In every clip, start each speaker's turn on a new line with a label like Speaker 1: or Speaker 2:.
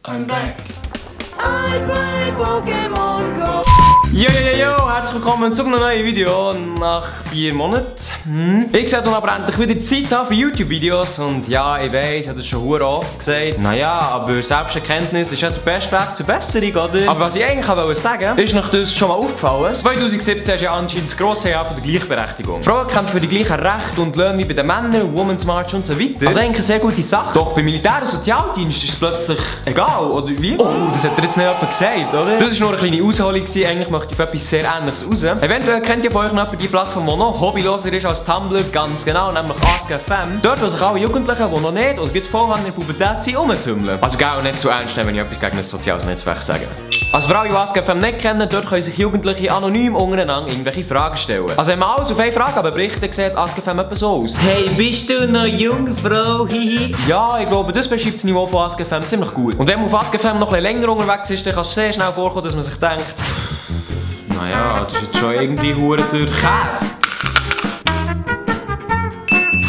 Speaker 1: I'm back.
Speaker 2: I play Pokémon Go.
Speaker 1: Yo, herzlich willkommen zu einem neuen Video nach 4 Monaten. Ich sollte aber endlich wieder Zeit haben für YouTube-Videos und ja, ich weiss, ich habe das schon sehr oft gesagt. Naja, aber Selbsterkenntnis ist ja der beste Weg zur Besserung, oder? Aber was ich eigentlich wollte sagen, ist noch das schon mal aufgefallen. 2017 ist ja anscheinend das grosse Jahr für die Gleichberechtigung. Frauen kämpfen für die gleichen Rechte und Löhne wie bei den Männern, Women's March und so weiter. Also eigentlich eine sehr gute Sache. Doch beim Militär- und Sozialdienst ist es plötzlich egal, oder wie? Oh, das hat dir jetzt nicht jemand gesagt, oder? Das war nur eine kleine Ausholung. Eigentlich möchte ich auf etwas sehr Ähnliches raus. Eventuell kennt ihr von euch noch die Plattform, die noch hobbyloser ist als Tumblr, ganz genau, nämlich AskFM. Dort, wo sich alle Jugendlichen, die noch nicht oder voll in der Pubertät sind, rumtümmeln. Also gar nicht zu ernst nehmen, wenn ich etwas gegen ein soziales Netzwerk sage. Also für alle, die AskFM nicht kennen, dort können sich Jugendliche anonym untereinander irgendwelche Fragen stellen. Also wenn man alles auf eine Frage aber berichtet, sieht AskFM etwa so aus. Hey, bist du noch Jungfrau? Hihi. Ja, ich glaube, das beschreibt das Niveau von AskFM ziemlich gut. Und wenn man auf AskFM noch ein bisschen länger unterwegs ist, dann kann es sehr schnell vorkommen, dass man sich denkt, naja, das ist jetzt schon irgendwie hure durch Käse.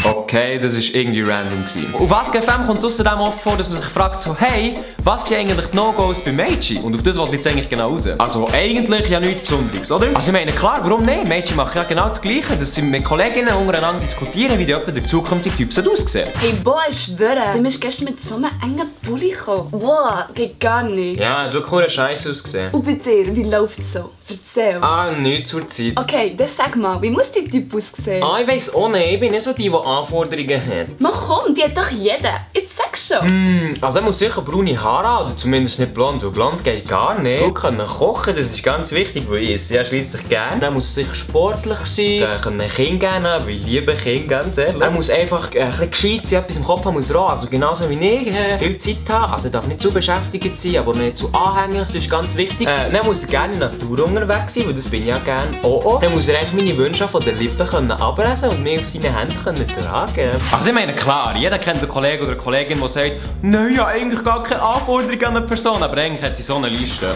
Speaker 1: Okay, das war irgendwie random. Auf AskFM kommt es außerdem oft vor, dass man sich fragt so, hey, was sind eigentlich die No-Gos bei Mädchen? Und auf das wollte ich jetzt eigentlich genau raus. Also eigentlich ja nichts Besonderes, oder? Also ich meine, klar, warum nicht? Mädchen machen ja genau das Gleiche, dass sie mit Kolleginnen untereinander diskutieren, wie der zukünftige Typ aussehen.
Speaker 3: Hey, boah, ich schwöre, du bist gestern mit so einem engen Pulli gekommen. Boah, geht gar nicht.
Speaker 1: Ja, du hast nur scheiße ausgesehen.
Speaker 3: Und bei dir, wie läuft es so? Erzähl.
Speaker 1: Ah, nichts zur Zeit.
Speaker 3: Okay, dann sag mal, wie muss der Typ aussehen?
Speaker 1: Ah, ich weiss auch nicht, ich bin nicht so die Anforderungen hat.
Speaker 3: Mach komm, die hat doch jeder. Jetzt sag schon.
Speaker 1: Also er muss sicher braune Haare haben, oder zumindest nicht blond, weil blond geht gar nicht. Gut können kochen, das ist ganz wichtig, weil ich esse ja schliesslich gerne. Er muss sicher sportlich sein, er kann ein Kind gerne haben, weil ich liebe Kinder, ganz ehrlich. Er muss einfach ein bisschen gescheit sein, etwas im Kopf haben muss raus, also genauso wie ich, viel Zeit haben, also er darf nicht zu beschäftigt sein, aber nicht zu anhänglich, das ist ganz wichtig. Dann muss er gerne in der Natur unterwegs sein, weil das bin ich ja gerne auch oft. Dann muss er eigentlich meine Wünsche von den Lippen ablesen und mich auf seine Hände tragen. Also ich meine, klar, jeder kennt einen Kollegen oder eine Kollegin, die sagt, naja, eigentlich gar keine Anforderung an eine Person, aber eigentlich hat sie so eine Liste.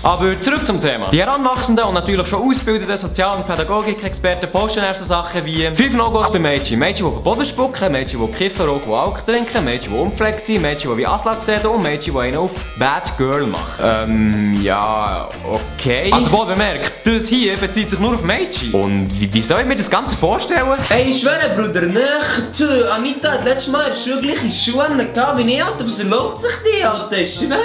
Speaker 1: Aber zurück zum Thema. Die heranwachsenden und natürlich schon ausgebildeten Sozial- und Pädagogik-Experten posten erst so Sachen wie 5 No-Gos bei Mädchen. Mädchen, die auf den Boden spucken, Mädchen, die kiffen, rauchen, die Alkohol trinken, Mädchen, die unpflegt sind, Mädchen, die wie Aslak sehen und Mädchen, die einen auf Bad Girl machen. Ja, okay. Also wohl bemerkt, das hier bezieht sich nur auf Mädchen. Und wie soll ich mir das Ganze vorstellen?
Speaker 2: Hey, ich schwöre, Bruder, nicht. Anita hat letztes Mal gleiche Schuhe gehabt wie ich, Alter. Was erlaubt sich die, Alter? Ich schwöre.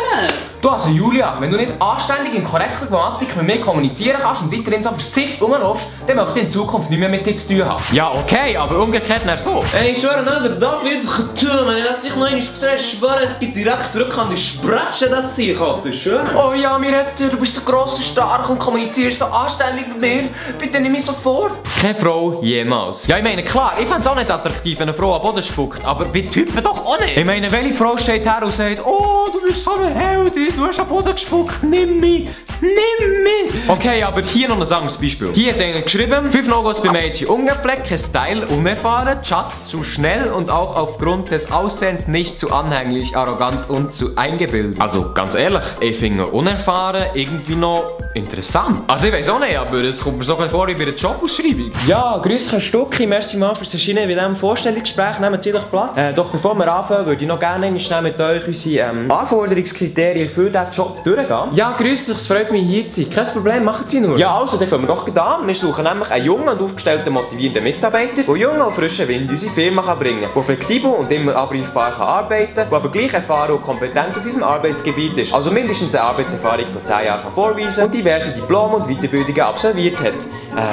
Speaker 1: Du, also Julia, wenn du nicht anständig in korrekter Grammatik mit mir kommunizieren kannst und weiterhin so versifft rumläufst, dann möchte ich in Zukunft nicht mehr mit dir zu tun haben. Ja, okay, aber umgekehrt nach so.
Speaker 2: Hey, ich schwöre, der David, wenn ich das dich noch einmal gesehen habe, ich schwöre, es gibt direkt Druck an die Sprache, das ich Alter, schwöre.
Speaker 1: Oh ja, Mirette, du bist so gross und stark und kommunizierst so anständig mit mir. Bitte nimm mich sofort. Keine Frau jemals. Ja, ich meine, klar, ich fände es auch nicht attraktiv, wenn eine Frau am Boden spuckt, aber bei Typen doch auch nicht. Ich meine, welche Frau steht her und sagt, oh, du bist so eine Heldin, du hast am Boden gespuckt, nimm mich. Nimm mich! Okay, aber hier noch ein anderes Beispiel. Hier hat einer geschrieben, 5 No-Gos bei Mädchen. Ungepflegt, kein Style, unerfahren, Schatz, zu schnell und auch aufgrund des Aussehens nicht zu anhänglich, arrogant und zu eingebildet. Also ganz ehrlich, ich finde unerfahren irgendwie noch interessant. Also ich weiß auch nicht, aber es kommt mir so vor wie bei einer Jobausschreibung. Ja, grüß Herr Stucki, merci mal fürs Erscheinen bei diesem Vorstellungsgespräch. Nehmen Sie doch Platz. Doch bevor wir anfangen, würde ich noch gerne schnell mit euch unsere Anforderungskriterien für diesen Job durchgehen. Ja, grüß dich, es freut mich hier zu sein. Kein Problem, machen Sie nur. Ja, also, dann fangen wir doch an. Wir suchen nämlich einen jungen und aufgestellten, motivierten Mitarbeiter, der jungen und frischen Wind in unsere Firma bringen kann, der flexibel und immer abrufbar arbeiten kann, der aber gleich erfahren und kompetent auf unserem Arbeitsgebiet ist. Also mindestens eine Arbeitserfahrung von 10 Jahren vorweisen und diverse Diplome und Weiterbildungen absolviert hat.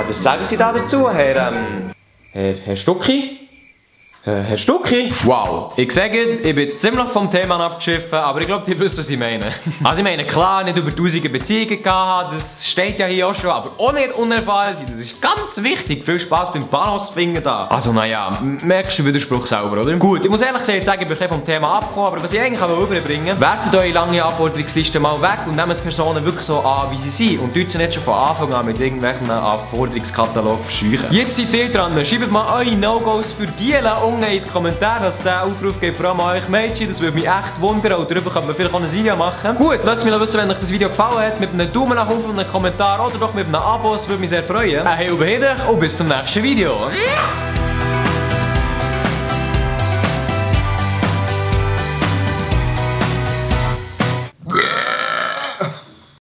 Speaker 1: Was sagen Sie da dazu, Herr Stucki? Herr Stucki? Wow, ich sage, ich bin ziemlich vom Thema abgeschiffen, aber ich glaube, ihr wisst, was ich meine. Also ich meine, klar, nicht über tausende Beziehungen gehabt, das steht ja hier auch schon, aber auch nicht unerfahren sein, das ist ganz wichtig. Viel Spaß beim Bahnhofsfinger da. Also naja, merkst du den Widerspruch selber, oder? Gut, ich muss ehrlich gesagt sagen, ich bin vom Thema abgekommen, aber was ich eigentlich überbringen will, werft eure lange Anforderungsliste mal weg und nehmt die Personen wirklich so an, wie sie sind und tut sie nicht schon von Anfang an mit irgendwelchen Anforderungskatalog verscheuchen. Jetzt seid ihr dran, schreibt mal eure No-Gos für die in die Kommentare, dass der Aufruf geht, vor allem an euch Mädchen, das würde mich echt wundern und darüber könnte man vielleicht auch ein Video machen. Gut, lasst mich wissen, wenn euch das Video gefallen hat, mit einem Daumen nach oben und einem Kommentar oder doch mit einem Abo, das würde mich sehr freuen. Hey, und bis zum nächsten Video.